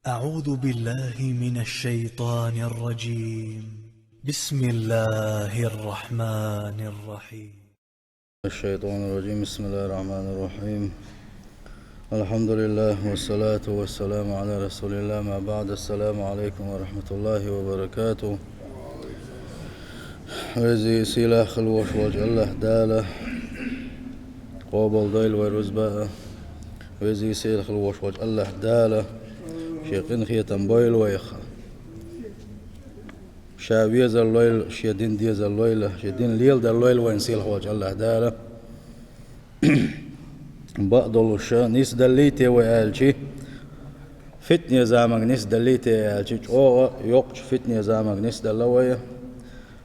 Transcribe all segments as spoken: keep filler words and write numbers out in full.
أعوذ بالله من الشيطان الرجيم. بسم الله الرحمن الرحيم. الشيطان الرجيم. بسم الله الرحمن الرحيم. الحمد لله والصلاة والسلام على رسول الله. ما بعد. السلام عليكم ورحمة الله وبركاته. Веза-сийлахь хила волуш волчу АллахӀ Дала къобалдойла вай рузба а. Веза-сийлахь хила волуш волчу АллахӀ Дала Шен къинхетам бойла вайх. Ша везар лойла, Шен дин дезар лойла, Шен дин леладар лойла вайна сийлахь волчу АллахӀ Дала. Бакъдолуш, нисдаллий те вай аьлча, фитне заманга нисдаллий те аьлча, чӀогӀа йоккхачу фитне заманга нисдалла вай.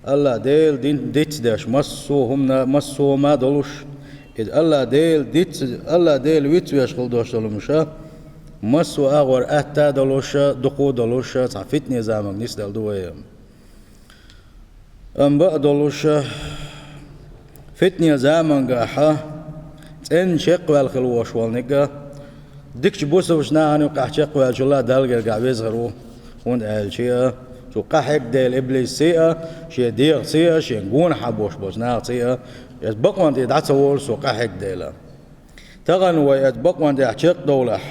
АллахӀ Делан дин дицдеш, массо а хӀумана, массо а хӀума долуш, иза АллахӀ Делан диц, АллахӀ Делан вицвеш хила долуш долу хӀумнаш, массо а агӀор атта а долуш, дукха а долуш, цхьа фитне заманга нисдалла ду вай. Амма бакъдолуш, фитне замангахь цӀена чекхваьлла хила волуш волниг а, дикачу бусалбачу нахана юкъахь чекхваьллачул а Далла гергахь веза хир ву, хӀунда аьлча цу къахьегна дела иблисца а, шен дегӀаца а, шен гонахьа болуш болчу нахаца а, иза бакъонан тӀе дӀа ца волуш цо къахьегна дела. Тахана вай иза бакъонан тӀехь чекхдовлахь,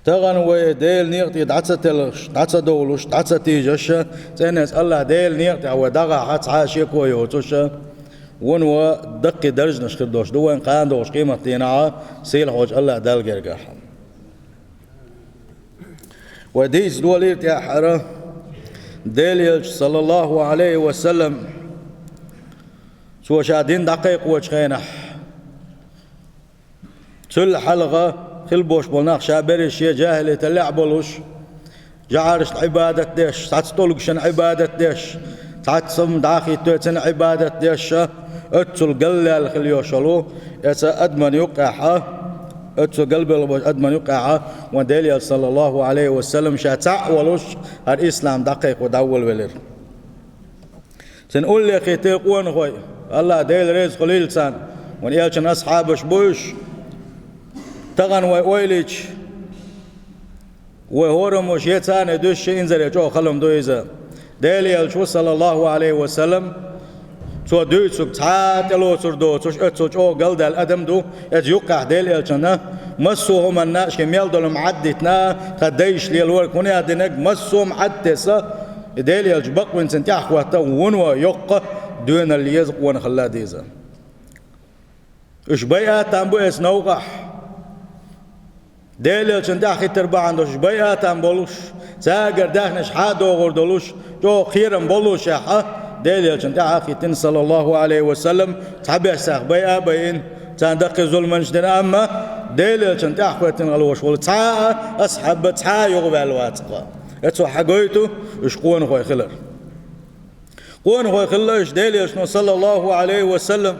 тахана вай Делан некъа тӀе дӀа ца телхаш, дӀа ца довлуш, дӀа ца тийжаш, цӀена иза АллахӀ Делан некъа тӀехь вай дӀагӀахь цхьа а шеко йоцуш, вуно даккхий даржанаш хир долуш ду вайн кхана долчу къематдийнахь сийлахь волчу АллахӀ Далла гергахь. Вай дийца долийла тӀаьххьара, Делан Элча, саллаллаху Ӏалайхи ва саллам, цо ша дин дӀакхайкхочу хенахь, цул хьалха хила болуш болу нах ша берриш шен жахӀилияталлехь болуш, жӀарашна Ӏибадат деш, цхьацца тӀулгашна Ӏибадат деш, цхьацца хӀума дӀа а хӀиттош цунна Ӏибадат деш, оццул галдаьлла хила йолуш йолу, оцу адаман юккъехь, оццул галбевлла болчу адаман юккъехь, вайн Делан Элча, саллаллаху Ӏалайхи ва саллам, ша цхьаъ а волуш, хӀара ислам дӀакхайкхо дӀаволавелира. Цуьнан уллехь хӀиттира къонахой, АллахӀ Дела реза хуьлийла царна, вайн Элчан асхьабаш бу уьш. Тахана вай ойла йича, вай хӀораммо шен царна дуьсуш инзаре чӀогӀа хала хӀума ду иза. Делан Элча ву, саллаллаху Ӏалайхи ва саллам, цо дуьйцург цхьа а тӀелоцур доцуш, оццул чӀогӀа галдаьлла адам ду, иза юккъехь Делан Элчанна, массо а хӀуманна шен мел долу хӀума Ӏаддитина, тхан дайша лелорг хӀун а динарг, массо а хӀума Ӏадтесна, и Делан Элча бакъвина цунна тӀаьхьахӀотта, вуно йоккха доьналла еза, къонахалла деза. Уьш байа а там бу эцу новкъахь. Делан Элчанна тӀаьхьа хӀиттар бахьана долуш, уьш байа а там болуш, цаьргара даьхнаш хьа а догӀур долуш, чӀогӀа кхерам боллушехь, Делан Элчанна тӀаьхьа а хӀиттина, саллаллаху Ӏалайхи ва саллам, цхьаберш цхьа байа а байина, царна даккхий зуламаш дина, амма Делан Элчанна тӀаьхьа хӀоьттина хила волуш волу цхьа а асхьаб цхьа а юхаваьлла вацахь. Эцо хьагойту уьш къонахой хилар. Къонахой хилла уьш Делан Элчано, саллаллаху Ӏалайхи ва саллам,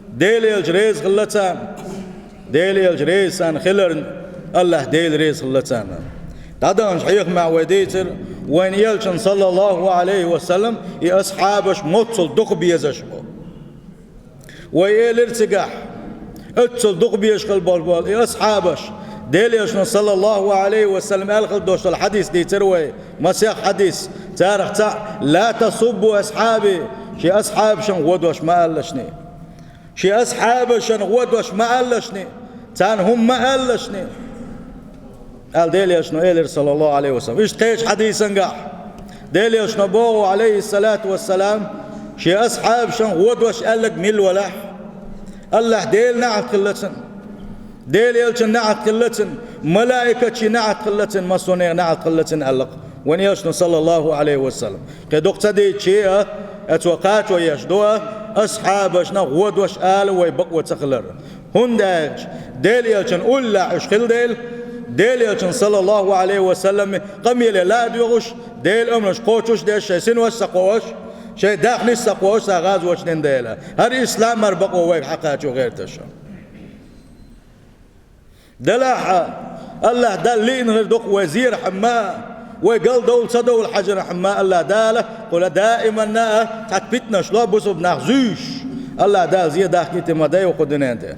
Делан Элча реза хилла царна. Делан Элча реза царна хиларна, АллахӀ Дела реза хилла царна. ДӀадаханчу хьехамехь вай дийцира, вайн Элчанна, саллаллаху Ӏалайхи ва саллам, и асхьабаш моццул дукха безаш бу. Вай элира цигахь, оццул дукха безаш хила болу, болу и асхьабаш, Делан Элчано, саллаллаху Ӏалайхи ва саллам, аьлла хила долуш долу хьадис дийцира вай, масех хьадис, царах цхьаъ: «Ла тасуббу асхьаби», шен асхьабашна гӀо дош ма алалашний. Шен асхьабашна гӀо дош ма алалашний. Царна хӀума ма алалашний, аьлла Делан Элчано элира, саллаллаху Ӏалайхи ва саллам. Иштта кхечу хьадисангахь Делан Элчано боху, Ӏалайхиссалату вассалам, шен асхьабашна гӀо дош аьлларг мила валахь, АллахӀ Делан неӀалт хилла цунна, Делан Элчан неӀалт хилла цунна, малаикатийн неӀалт хилла цунна, массо а нехан неӀалт хилла цунна аьлла-кх вайн Элчано, саллаллаху Ӏалайхи ва саллам. Кхин дукха ца дийцича а, цо кхачо еш ду а, асхьабашна гӀо дош ала вай бакъо ца хилар. ХӀунда аьлча Делан Элчан уллехь уьш хилла дела, Делан Элчан, саллаллаху Ӏалайхи ва саллам, къамеле ладоьгӀуш, Делан амраш кхочуш а деш, шайн синош а ца кхоош, шайн даьхнаш а ца кхоош, цхьа гӀазот дина дела, хӀара ислам, хӀара бакъо вайга хьакхачо гӀерташ. Делахь а, АллахӀ Далла лиъна хир ду-кх вай зерхьама а, вай галдовла ца довла хьажархьама а АллахӀ Дала, кхуьла даиманна а цхьа питнаш ло бусулба нах зуьйш. АллахӀ Дала зен дахкийта ма дай вай кху дуьнен тӀе.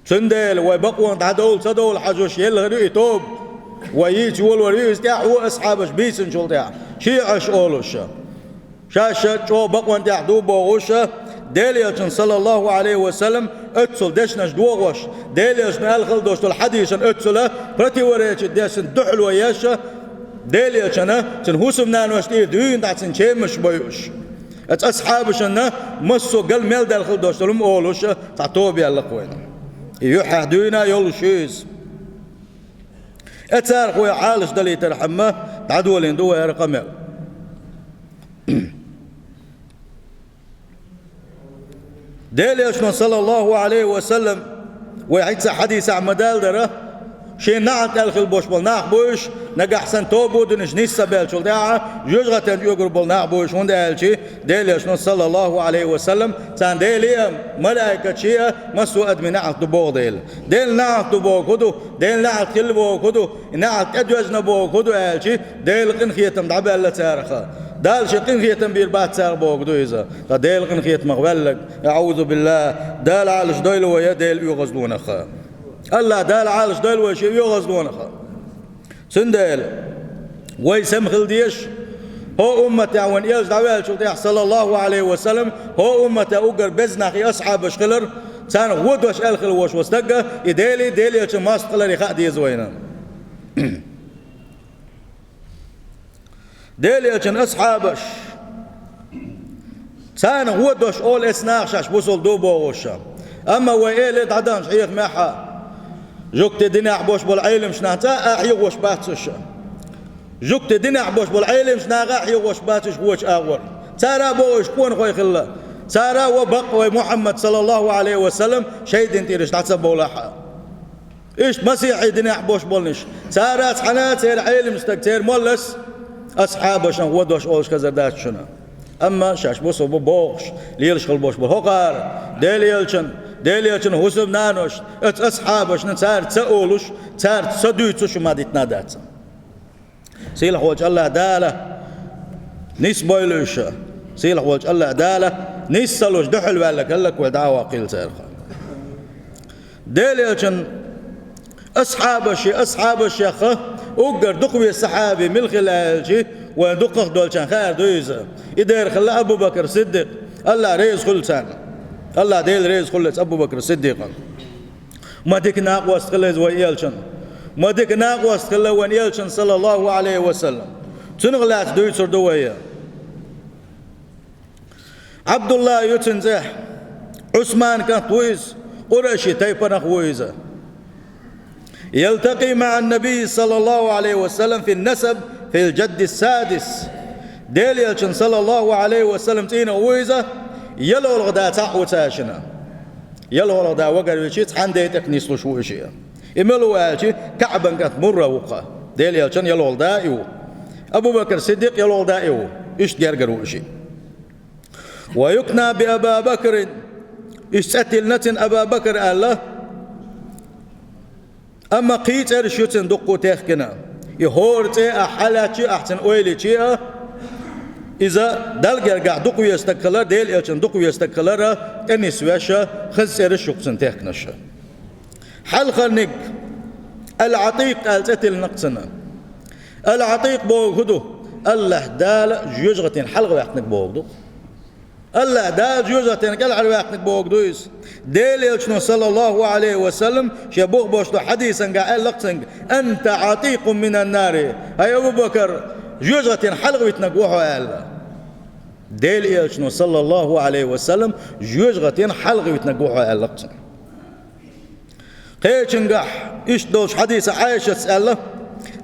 Цундела вай бакъонах дӀадовла ца довла хьажош елла хир ю и тоба, Вай йийца йолор ю иза тӀаьхьо асхьабаш бийцинчул тӀаьхьа, шиӀаш олуш. Шаьш чӀогӀа бакъонна тӀехь ду бохуш, Делан Элчано, саллаллаху Ӏалайхи ва саллам, оццул дешнаш дохош, Делан Элчано аьлла хила долуш долу хьадисашна оццул противоречить деш, дуьхьало еш, Делан Элчанна, цуьнан хӀусамнаношна тӀера дуьйна дӀа цуьнан чемаш бойуш. Оцу асхьабашна массо а гал мел даьлла хила долуш долу хӀума олуш, цхьа тоба яьлла-кх вайна. И юьххьехь дуьйна йолуш ю иза. Э, царах вай Ӏалаш далийтархьама, дӀадолийна ду вай хӀара къамел. Делан Элчано, саллаллаху Ӏалайхи ва саллам, вай хӀинца хьадисехь ма-даллара, шен неӀалт аьлла хила болуш болу нах бу уьш, нагахь санна тоба а динчу нис ца баьллачул тӀаьхьа, жоьжахатин чу оьгур болу нах бу уьш, хӀунда аьлча Делан Элчано, саллаллаху Ӏалайхи ва саллам, царна Деле а, малайкашка а, массо а адамийн неӀалт ду боху дела. Делан неӀалт ду бохург хӀун ду? Делан неӀалт хилла бохург хӀун ду? И неӀалт тӀедоьжна бохург хӀун ду аьлча, Делан къинхетам дӀабаьлла царах. Дала шен къинхетам бийр бац царах бохург ду иза. Ткъа Делан къинхетамах ваьлларг, аӀузу биллахӀ, Дала Ӏалаш дойла вай Делан оьгӀазлонах. АллахӀ Дала Ӏалаш дойла вай шен оьгӀазлонах. Цундела вай сема хила дезаш, хӀокху умматехь вайна Элча дӀаваьллачул тӀаьхьа, саллаллаху Ӏалайхи ва саллам, хӀокху умматехь уггар беза нах и асхьабаш хилар, царна вон дош аьлла хила волуш волу стаг, и Деле, Делан Элчанна мостагӀалле хаа деза вайна. Делан Элчанан асхьабаш, царна вон дош олу эцу наха шаьш бусалба ду бохуш. Амма вай элира дӀадаханчу хьехамехь, жуьгтийн динехь болуш болу Ӏеламчу нахаца а хьехош бац уьш. Жуьгтийн динехь болуш болу Ӏеламчу наха а хьехош бац уьш вочу агӀор. Цара а боху уьш къонахой хилла. Цара а ван бакъ вай Мухьаммад, саллаллаху Ӏалайхи ва саллам, шайн дин тӀера уьш дӀа ца бовлахь а. Иштта масихьийн динехь болуш болниш. Цара цхьана а церан Ӏеламчу стаг, церан моллас асхьабашна вон дош олуш хезар дац шуна. Амма шаьш бусалба бу бохуш, лелаш хила болуш бу хӀокхара, Делан Элчан, Делан Элчанан хӀусамнанош, оцу асхьабашна цара ца олуш, цара ца дуьйцуш хӀума дитина дац. Сийлахь волчу АллахӀ Дала нис бойла уьш. Сийлахь волчу АллахӀ Дала нис ца луш дуьхьал ваьлларг хилла-кх вай дӀа а ваккхийла царах. Делан Элчанан асхьабаш, асхьабашех уггар дукхавеза сахьаби мила хилла аьлча, вайн дукхах долчарна хаар ду иза. И дера хилла Абу Бакр Сиддикъ, АллахӀ реза хуьлда царна. АллахӀ Дела реза хуьлда Абу Бакр Сиддикъан. Ма дика накъост хилла иза вайн Элчан. Ма дика накъост хилла вайн Элчан, саллаллаху Ӏалайхи ва саллам. Цунах лаьцна дуьйцур ду вай. Ӏабдулла ю цуьнан цӀе, Ӏусман кӀант ву иза, къурайши тайпанах ву иза. يلتقي مع النبي صلى الله عليه وسلم في النسب في الجد السادس. Делан Элчан, саллаллаху Ӏалайхи ва саллам, цӀийнах ву иза, ялхалгӀа да цхьаъ ву цаьршинна. ЯлхалгӀа да вагарвичи цхьана ден тӀе нислуш ву и шиъ. И мила ву аьлчи, КаӀбан кӀант Мурра ву-кха. Делан Элчан ялхалгӀа да и ву. Абу Бакр Сиддикъ ялхалгӀа да и ву. Иштта гергара ву и шиъ. ويكنى بأبا بكر. Иштта цӀе тиллина цуьнан Аба Бакр аьлла. Амма кхин цӀераш ю цуьнан дуккха а техкина. И хӀора цӀе ахь хьалаьцчи, ахь цуьнан ойла йичи а, иза Далла гергахь дукхавеза стаг хилар, Делан Элчан дукхавеза стаг хилар а тӀе нисвеш, хаза цӀераш ю-кх цуьнан техкинарш. Хьалхарниг Ал-Ӏатикъ аьлла цӀе тиллина-кх цунна. Ал-Ӏатикъ бохург хӀун ду? АллахӀ Дала жоьжахатин хьалхаваьккхинарг бохург ду. АллахӀ Дала жоьжахатин кӀелхьарваьккхинарг бохург ду иза. Делан Элчано, саллаллаху Ӏалайхи ва саллам, шен бух беш долу хьадисан чохь аьлла-кх цуьнга: «أنت عتيق من النار». ХӀай Абу Бакр, жоьжахатин хьалхавитинарг ву хьо аьлла. Делан Элчано, саллаллаху Ӏалайхи ва саллам, жоьжахатин хьалхавитинарг ву хьо аьлла-кх цуьнга. Кхечуьнгахь иштта долчу хьадисан Ӏайшас аьлла: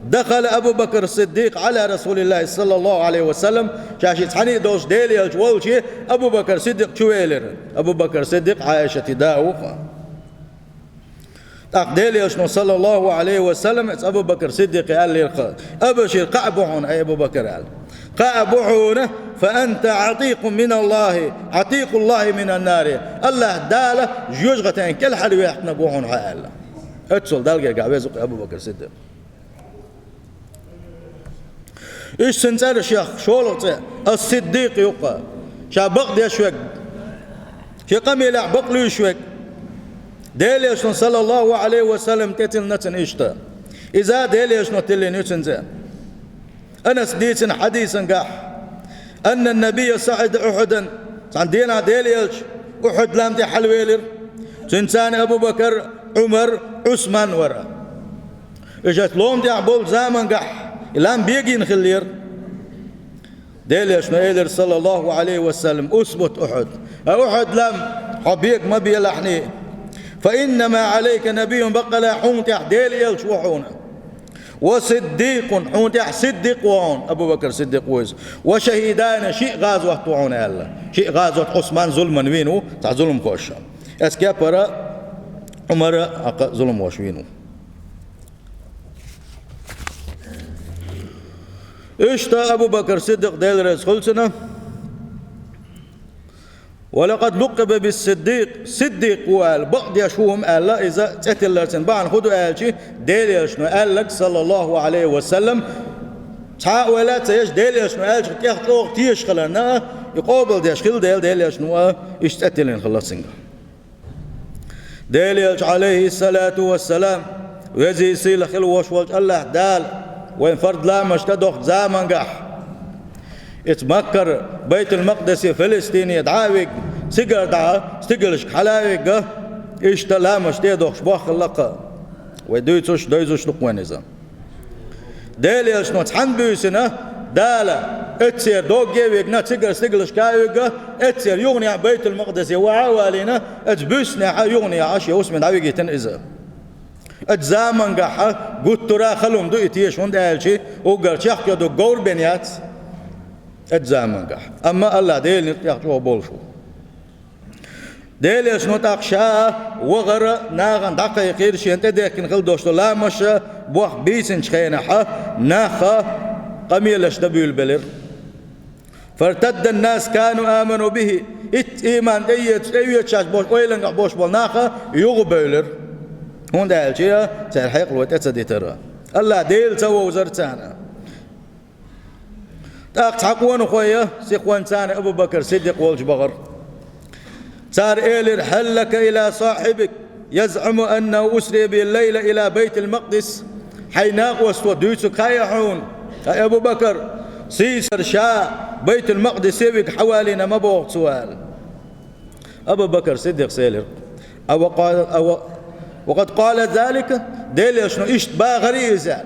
«دخل أبو بكر الصديق على رسول الله صلى الله عليه وسلم». Ша шиъ цхьаьна а долуш Делан Элча волчу Абу Бакр Сиддикъ чувелира. Абу Бакр Сиддикъ Ӏайшатан да ву-кха. ТӀаккха Делан Элчано, саллаллаху Ӏалайхи ва саллам, иза Абу Бакр Сиддикъе аьллера-кха: «أبشر, кхаъ бу хьуна, хӀай Абу Бакр», аьлла. «Кхаъ бу хьуна, فأنت عتيق من الله، عتيق الله من النار». АллахӀ Дала жоьжахатин кӀелхьарваьккхинарг ву хьуна хьо аьлла. Оццул Далла гергахь веза-кх Абу Бакр Сиддикъ. Иштта цуьнан цӀерашех шолгӀа цӀе Ас-Сиддикъ ю-кха. Ша бакъдеш верг, шен къамелехь бакълуьйш верг. Делан Элчано, саллаллаху Ӏалайхи ва саллам, тӀетиллина цунна иштта. Иза Делан Элчано тиллина ю цуьнан цӀе. Анаса дийцина хьадисангахь: «أن النبي صعد أحدا». Цхьана дийнахь Делан Элча Ухьуд-лам тӀе хьалавелира. Цуьнца цхьана Абу-Бакар, Ӏумар, Ӏусман вара. Уьш оцу лома тӀехь болчу замангахь и лам бегийна хиллера. Делан Элчано элира, саллаллаху Ӏалайхи ва саллам: «اثبت أحد». Ай Ухьуд-лам, хьо бега ма белахьний. «فإنما عليك نبي», баккъала хьуна тӀехь Делан Элча ву хьуна. «وصديق», хьуна тӀехь Сиддикъ ву хьуна, Абу-Бакар Сиддикъ ву иза. «وشهيدان», шиъ гӀазот ву хьуна аьлла. Шиъ гӀазот Ӏусман зуламан вийна ву, цхьа зуламхоша. Оцу кепара Ӏумара хьакха зуламхоша вийна ву. Иштта Абу-Бакр Сиддикъ, Дела реза хуьлда цунна: «ولقد لقب بالصديق», Сиддикъ ву аьлла, бакъдеш ву хӀума аьлла, иза цӀе тилларан бахьана хӀун ду аьлча, Делан Элчано аьлларг, саллаллаху Ӏалайхи ва саллам, цхьа а ойла а ца еш, Делан Элчано аьллачух тӀех чӀогӀа тешаш хиларна, и къобалдеш хилла дела, Делан Элчано а иштта цӀе тиллина хилла цуьнга. Делан Элча, Ӏалайхиссалату вассалам, везий сийлахь хила волуш волчу АллахӀ Дала вайн фард ламазаш тӀедохучу замангахь, иза Маккара Байтул-Макъдисе, Филистине дӀа а вигна, цигара дӀа стигалшка хьала а вигна, иштта ламазаш тӀедохуш боххаллакха. Вай дуьйцуш, девзаш ду-кх вайна иза. Делан Элчано цхьаьна буьйсина, Дала эццера догге а вигна, цигара стигалшка а вигна, эццера юханехьа Байтул-Макъдисе ваха а валийна, оцу буьйсанехьа юханехьа шен хӀусаме дӀавигийтина иза. Оцу замангахьа гуттара а хала хӀума ду и теша, хӀунда аьлча уггар чехка йо ду говр бен яц оцу замангахь. Амма АллахӀ Делан тӀехь чӀогӀа болуш ву. Делан Элчано тӀаккха ша вахара, нахана дӀакхайкхийра шена тӀедехкина хила долуш долу ламазаш бохка бийцинчу хенахьа, нах къамелаш дан буьйлабелира. «فارتد الناس كانوا آمنوا به». Итт ийман тӀеэцаш, тӀеэцаш болуш, ойлангахь болуш болу нах юха а бевлира. ХӀунда аьлча церан хьекъало тӀе ца дитара. АллахӀ Дела ца вовзара царна. ТӀаккха цхьа къонахой, сихонца Абу-Бакр Сиддикъ волчу бахара. Цара элира: «هل لك إلى صاحبك يزعم أنه أسري به الليلة إلى بيت المقدس؟» Хьайн накъосто дуьйцург хаьа хьуна, хьай Абу-Бакр, сийсара ша Байтул-Макъдисе вига хьавалийна ма боху цо аьлла. Абу-Бакр Сиддикъас элира: «أو قال، أو، وقد قال ذلك», Делан Элчано иштта бахарий иза аьлла.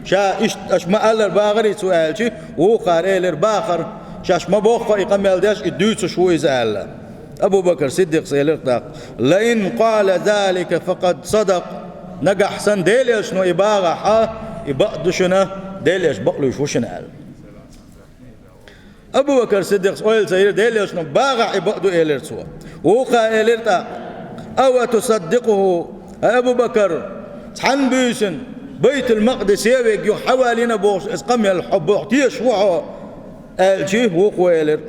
Ша иштта аша ма-аллара бахарий цо аьлча, вукхара элира: «Бахара, шаьш ма бохху и къамел деш, и дуьйцуш ву иза», аьлла. Абу-Бакр Сиддикъас элира тӀаккха: «لئن قال ذلك فقد صدق». Нагахь санна Делан Элчано и бахахьа, и бакъ ду шуна, Делан Элча бакълуьйш ву шуна аьлла. Абу-Бакр Сиддикъас ойла ца йира, Делан Элчано бахахь и бакъ ду элира цо. Вукхара элира тӀаккха: «أو تصدقه», хьай Абу-Бакр, цхьаьна буьйсина Байтул-Макъдисе вига юха хьавалийна бохуш иза къамел хьо боху тешаш ву хьо аьлча, вукхо элира: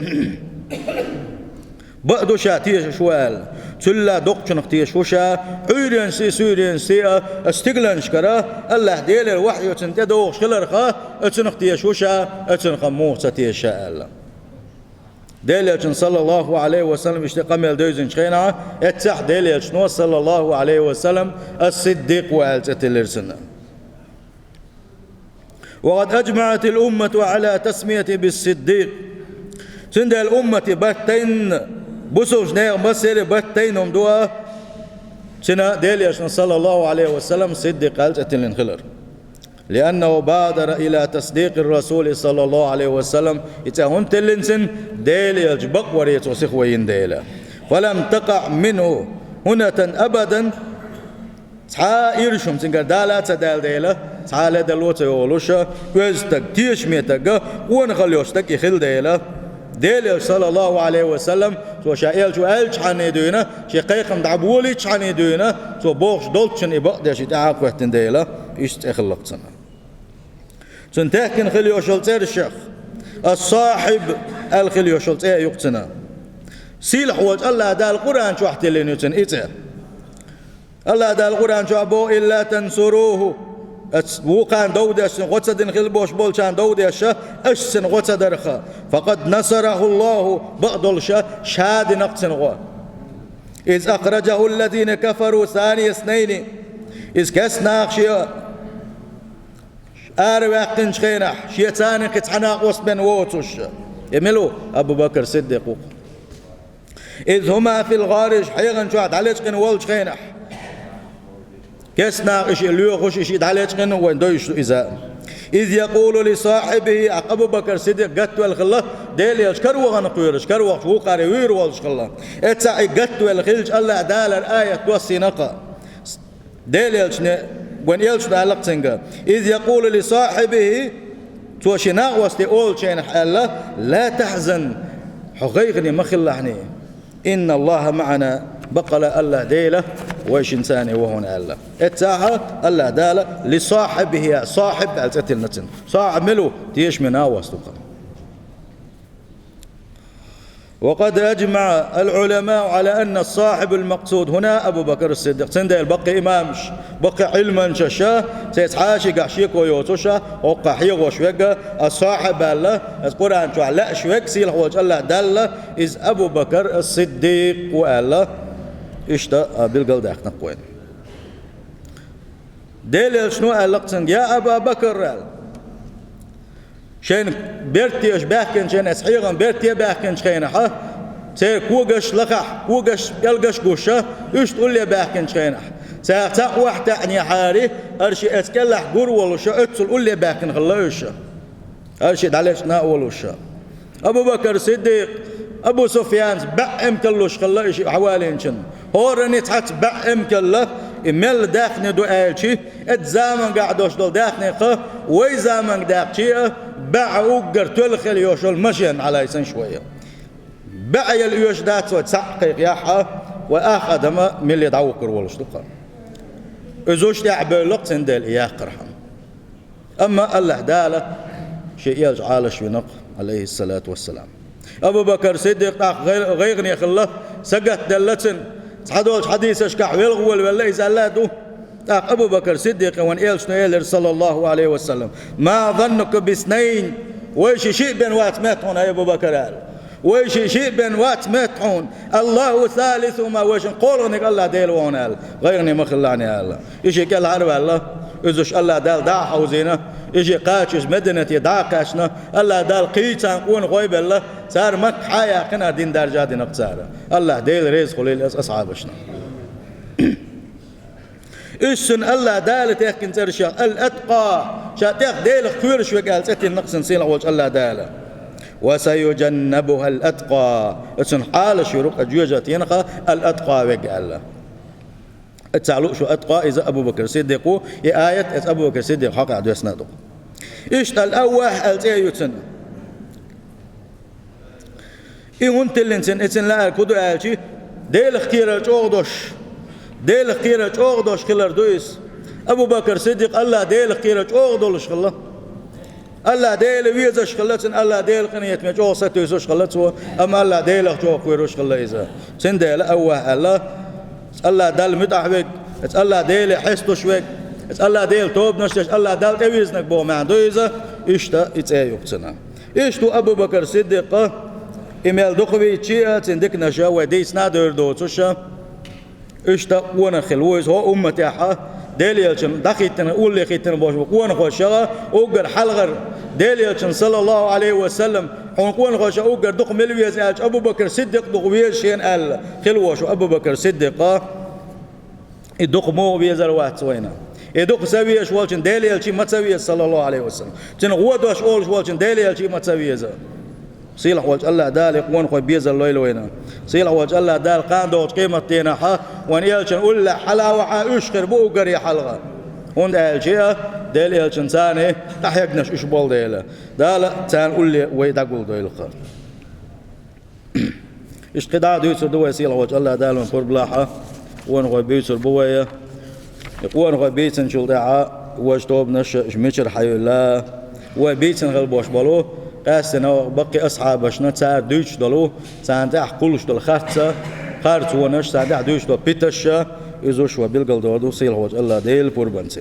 «Бакъ ду ша тешаш ву», аьлла. Цул а доккхачунах тешаш ву ша, Ӏуьйренашций, суьйренашций а, аса стигланашкара, АллахӀ Делера вахьйо цунна тӀедогӀуш хиларха, оцунах тешаш ву ша, оцунах муха ца теша ша аьлла. Делан Элчано, саллаллаху Ӏалайхи ва саллам, иштта къамел девзинчу хенахь, эццахь Делан Элчано, саллаллаху Ӏалайхи ва саллам, ас-Сиддикъ ву аьлла цӀе тиллира цунна. «وقد أجمعت الأمة على تسميته بالصديق». Цундела уммате баттайна, бусулба нехан массеран баттайна хӀума ду а, цуьнан Делан Элчано, саллаллаху Ӏалайхи ва саллам, Сиддикъ аьлла цӀе тиллина хилар. «لأنه بادر إلى تصديق الرسول صلى الله عليه وسلم». И цӀе хӀунда тиллина цуьнан? Делан Элча бакъваре цо сихо йина дела. «فلم تقع منه هنة أبدا». Цхьа а ирча хӀума цуьнгара дала а ца даьлла дела, цхьа а ледарло а ца йолуш, оьзда стаг, тешаме стаг, къонахалла йолу стаг и хилла дела, Делан Элча, саллаллаху Ӏалайхи ва саллам, цо ша элча ву аьллачхьана дуьйна, шен кхайкхам дӀаболийчхьана дуьйна, цо бохуш долччунна и бакъдеш и тӀаьхьа а кхоьттина дела, иштта цӀе хилла-кх цуьнан. Цуьнан техкина хила йолуш йолу цӀерашах «Ас-Сахьиб» аьлла хила йолуш йолу цӀе а ю-кх цуьнан. Сийлахь волчу АллахӀ Дала Къуръан чохь тиллина ю цуьнан и цӀе. АллахӀ Дала Къуръан чохь боху: «إلا تنصروه». Ас вукхарна дов деш, цуьнан гӀо ца дина хила болуш болчарна дов деш, аша цуьнан гӀо ца дарха. «فقد نصره الله», бакъдолуш, ша дина-кх цуьнан гӀо. «إذ أخرجه الذين كفروا ثاني اثنين». Иза кестнах шен Араваьккхинчу хенахь, шен царна кхин цхьа накъост бен воцуш. И мила ву? Абу Бакр Сиддикъ ву-кх. Из хӀума фил гӀари, хьехам чохь дӀалечкъина волчу хенахь. Кестнах и шиъ лоьхуш, и шиъ дӀалечкъина вайн дойуш ду иза. Из якъулу ли сахьибихи, ахь Абу Бакр Сиддикъ гатвелла хилла, Делан элча каравахана кхоьруш, каравахча вукхаре вуьйр волуш хилла. Эццахь и гатвелла хилча, АллахӀ Далара аят доссийна-кх. Делан элчане, вайн элчано аьлла-кх цуьнга: «Из якъулу ли сахьибихи», цо шен накъосте олучу хенахь аьлла: «Ла тахьзан, хьо гӀайгӀане ма хилалахь, инна АллахӀа маӀана, баккъала АллахӀ Дела вайшинца цхьаьна ву хьуна», аьлла. Эццахь АллахӀ Дала ли сахьибихи, сахьиб аьлла цӀе тиллина цуьнан. Сахьиб мила ву? Тешаме накъост ву-кх. وقد أجمع العلماء على أن الصاحب المقصود هنا أبو بكر الصديق. Цундела баккхий имамаш, баккхий Ӏилманчаш, цаьрца хьаьшигахь шеко йоцуш, хӀокхахь хьехош верг, ас-сахьиб аьлла, ас Къуръан чохь лаьаш верг, сийлахь волчу АллахӀ Далла, иза Абу Бакр ас-Сиддикъ ву аьлла, иштта а билгалдаьккхина-кх вайна. Делан элчано аьлла-кх цуьнга: «Я Аба Бакр», аьлла. Шайна берте аша баьхкинчу хенахь, аса хьехам берте баьхкинчу хенахь, церан когаш лахахь, когаш, кӀелгаш гуш, уьш тӀулле баьхкинчу хенахь, царах цхьаъ охьатаьӀнехьара, аша шиъ эцу кӀелахь гур волуш, оццул улле баьхкина хилла уьш. Аша шиъ дӀалечкъина а волуш. Абу Бакр Сиддикъ, Абу Суфьянца баьӀ эмкаллуш хилла и шиъ хьавалийначун. ХӀоранна цхьацца баьӀ эмкалла, и мел даьхни ду аьлчи, эцу замангахь долуш долу даьхни-кх, вай заманга даьккхича а, баьӀ уггар тоьлла хила йолуш йолу машен Ӏалайсанаш вай. БаьӀ яла оьшуш дац вай цхьаъ кхайкхаяхь а, вай ах адам а милла дӀавухкур волуш ду-кх. Иза уьш тӀаьхьа бевлла-кх цундела и яккхархьама. Амма АллахӀ Дала шен элча Ӏалаш вина-кх, Ӏалайхиссалату вассалам. Абу Бакр Сиддикъ тӀаккха гӀай-, гӀайгӀане хилла, сагатделла цуьнан, цхьадолчу хьадисашкахь велха волавелла иза аьлла а ду. ТӀаккха Абу Бакр Сиддикъе вайн элчано элира, саллаллаху Ӏалайхи ва саллам: «Ма заннука биснайн?» Вай шиъ, шиъ бен вац метта хьуна, ай Абу Бакр, аьлла. Вай шиъ, шиъ бен вац метта хьуна, «Аллаху салисухума», вайшин кхоалгӀаниг АллахӀ Дела ву хьуна аьлла, гӀайгӀане ма хилалахь аьлла. И шиъ кӀелхьара а ваьлла, иза уьш АллахӀ Дала дӀа а хьовзийна, и шиъ кхача иза Мединате дӀа а кхаьчна, АллахӀ Дала кхин царна къонахой а белла, цара Макка хьа а яьккхина, дин даржа а дина-кх цара. АллахӀ Дела реза хуьлийла аса асхьабашна. Уьш цунна АллахӀ Дала техкина цӀерашах «Ал-Аткъа», ша тӀех Делах кхоьруш верг аьлла цӀе тиллина-кх цунна сийлахь волчу АллахӀ Дала. «Ва саюджаннабухал аткъа». Оцунна Ӏалаш верг-кх жоьжахатенах «Ал-Аткъа» верг аьлла. Эццахь лууш ву аткъа, иза Абу Бакр Сиддикъ ву, и аят эцу Абу Бакр Сиддикъ хьокъехь доьссина а ду-кх. Иштта «Ал-Аввахь» аьлла цӀе а ю цунна. И хӀунда тиллина цунна, и цуьнан лаьара хӀун ду аьлчи, Делах кхерар чӀогӀа долуш, Делах кхерар чӀогӀа долуш хилар ду иза. Абу Бакр Сиддикъ АллахӀ Делах кхерар чӀогӀа долуш хилла. АллахӀ Дела везаш хилла цунна, АллахӀ Делан къинхетаме чӀогӀа сатуьйсуш хилла цо, амма АллахӀ Делах чӀогӀа кхоьруш хилла иза. Цундела Аввахь аьлла, АллахӀ Далла муьтӀахь верг, АллахӀ Деле хьесташ верг, АллахӀ Делан тобанаш деш, АллахӀ Далла тӀевизинарг боху маьӀна ду иза, иштта и цӀе а ю-кх цунна. Иштта ву Абу Бакр Сиддикъ, и мел дукха вийча а, цуьнан диканаш а вай дийцина а девр доцуш а, иштта къонах хилла ву иза хӀокху умматехь а, Делан элчанна дӀахӀиттина, уллехь хӀиттина болуш болу къонахоша а, уггар хьалхара Делан элчанна, саллаллаху Ӏалайхи ва саллам, хьуна къонахоша уггар дукха мила веза аьлча, Абу Бакр Сиддикъ дукха веза шена аьлла, хилла волуш ву Абу Бакр Сиддикъ. И дукха муха везар вац вайна. И дукха ца везаш волчун Делан элчий ма ца веза, саллаллаху Ӏалайхи ва саллам. Цуьнан гӀо дош олуш волчун Делан элчий ма ца веза. Сийлахь волчу АллахӀ Дала и къонахой безар лойла вайна. Сийлахь волчу АллахӀ Дала кхана догӀучу къематдийнахь а вайн элчанна уллехь хьала а вахьа уьш хир бу уггаре хьалха. ХӀунда аьлча а Делан элчанна царна къахьегнаш уьш болу дела. Дала царна улле вай дӀагулдойла-кх. Иштта кхидӀа а дуьйцур ду вай сийлахь волчу АллахӀ Дала вайн пурба лахь а, къонахой буьйцур бу вай. И къонахой бийцинчул тӀаьхьа важа тобанаш а, уьш мичара хьайилла, вай бийцина хила болуш болу, къаьстина баккхий асхьабашна цара дуьйцуш долу, царна тӀехь кхуллуш долу харц а, харцонаш, царна тӀехь дуьйцуш долу питаш а, иза уьш вай билгалдор ду сийлахь волчу АллахӀ Делан пурбанца.